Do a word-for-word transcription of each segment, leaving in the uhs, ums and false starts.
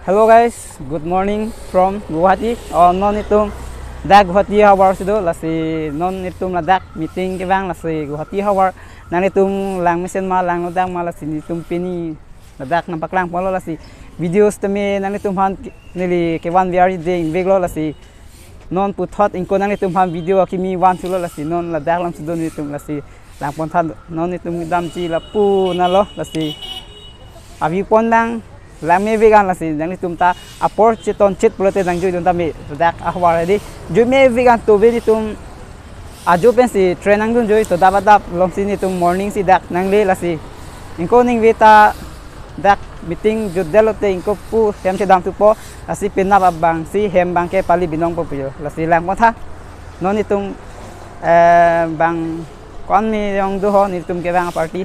Hello guys, good morning from Guwahati. Oh, non itum dak Guwahati havar si do, lasi non itum ladak meeting kevang, lasi Guwahati havar nanglitum lang mesen ma, lang lodak ma, lasi netum pini ladak nangpaklang ponlo, lasi videos tame nanglitum aphan neli kevan biar ding veklo, lasi non puthot ingko nanglitum aphan video akimi van thulo, lasi non ladak alam si do netum, lasi lang pon tha. Non itum damji lapu nalo, lasi avi pon dang lang me vek an, lasi nanglitum ta apor cheton chet pulote nangjuidun tame, dak ahavar di jui me vek an. To ve netum ajo pensi train nangdunjui, to dap adap along si netum morning si dak nangle, lasi ingko ningve ta dak meeting jutdetlote ingko pu hem chedam thupo, lasi penap abang si hem abangke pali binong po pujo, lasi lang pon tha. Non itum, eh, bang ko-an me jong do ho, netum kevang party.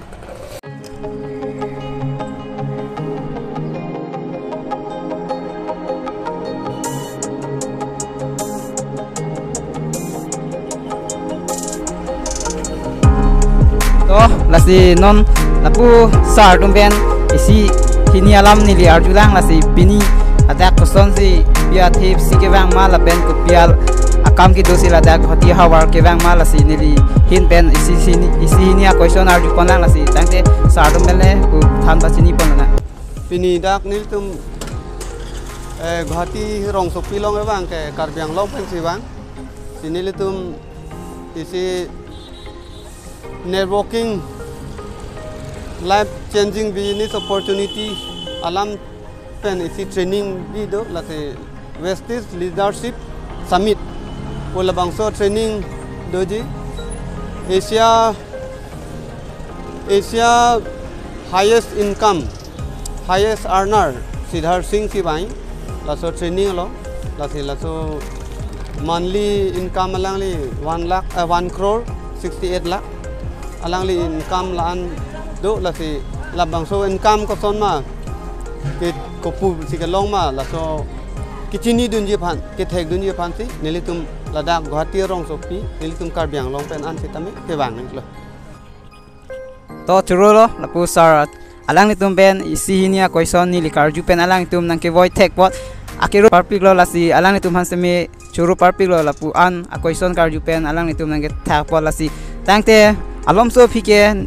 To, lasi non lapu sir atum pen isi hini alam neli arjulang, lasi pini ladak kosonsi pi athip si kevang ma lapen kopi akam kedo si ladak Guwahati havar kevang ma, lasi neli ahin pen isi hini, isi hini a-question arju ponlang, lasi tangte sir atum pen le pu than pachini pon nang. Pini dak nelitum, eh, Guwahati rongsopi along kevang ke Karbi Anglong pensi vang. Si nelitum isi networking, life changing business opportunity alam pen isi training bi do, lasi West East Leadership Summit pu labangso training doji. Asia, Asia highest income, highest earner Siddharth Singh si vang, laso training lo, lasi laso monthly income alangli one lakh, eh, one crore sixty-eight lakh. Alangli income la-an do, lasi labangso income koson ma, ke kopu si kelong ma, laso kechinidunji aphan, kethekdunji aphan si nelitum ladak Guwahati rongsopi, nelitum Karbi Anglong pen an sitame kevang lo. To choro lo, lapu sir alanglitum pen isi hini a-question neli karju pen alanglitum nangkevoi thek apot akero parpik lo, lasi alanglitum aphan seme choro parpik lo, lapu an a-question karju pen alanglitum nangkethak apot, lasi tangte alomso aphi ke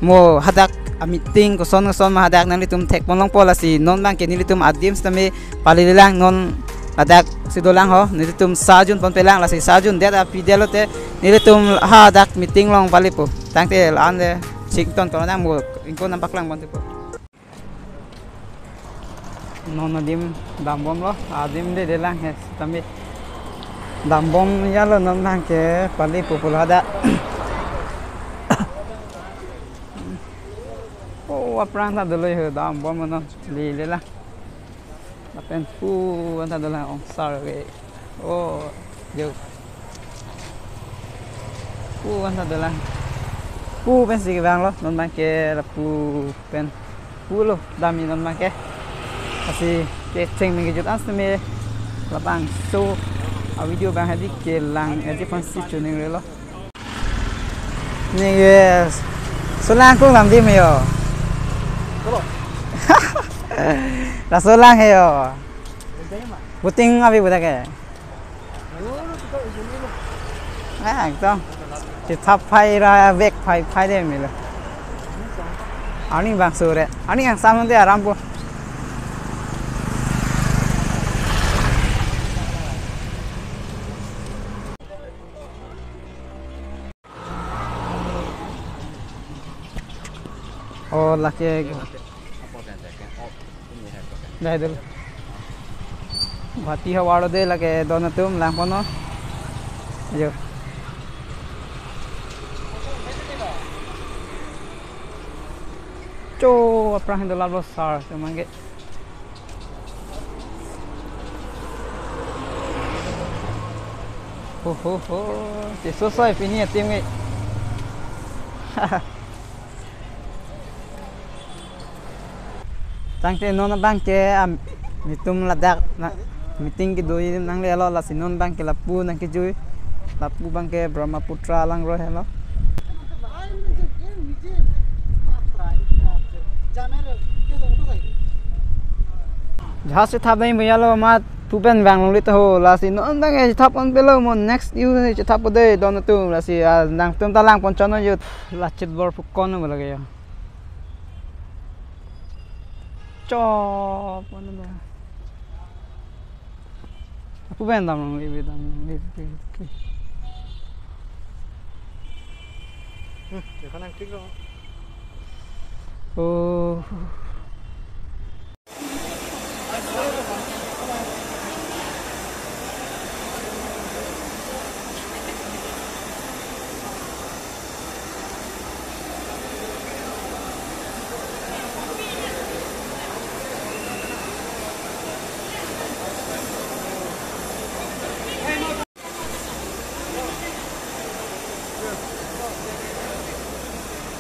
mo hadak a-meeting koson koson ma hadak nanglitum thek pon longpo, lasi non abangke nelitum adim sitame palilelang, non ladak si dolang ho, nelitum sa junpon pelang, lasi sa jundet aphi detlote nelitum hadak meeting along palipo. Tangte la-an le chington ko nang mo ingko nangpaklang pon thupo. Non adim dambomlo, adim lelang he, sitame dambom ya lo, non abangke palipo pulo hadak. Oh, aphrang ta dolo he, dambom non, lelang. Lapen pu anta dolang ong sar ke. Oh, jo. Pu anta dolang. Pu pensi kevang lo, non abangke lapu pen. Pulo, dam-i non abangke. Lasi kecheng me kejut an sitame labangso a-video abang hadi kelang aji aphansi choningrelo. Ni, yes. Laso langkung dam di me yo. Laso lang he yo. Boating ave bodak ke. Ah, ekdom. Chethap phai ra vek phai phai de me lo. Arni bang sore. Arni kangsam te aram po. Oh, lake. Dai dul. Guwahati havar lo de, lake don atum lang ponlo. Jo. Cho aphrang hin dolang lo sar, cho mangke. Ho, ho, ho. Cheso soi pini atim ke. Tangte non abangke, am, netum ladak na meeting kedo nanglelo, lasi non abangke lapu nangkejui. Lapu abangke Brahmaputra langro helo. House chethap dam puya lo, mat pu pen vang longle ta ho, lasi non abang ke chethap ponpe lo, mo next view chethappo dei don atum, lasi, ah, nangtum ta lang pon chot non jut. La chit bor pu kon lo lake ya. Chop, ano ba? Pu pen dam longle, dam longle. Hmm, dekha nang thik lo. Oh.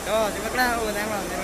Yo, coba kena, oh, tengok.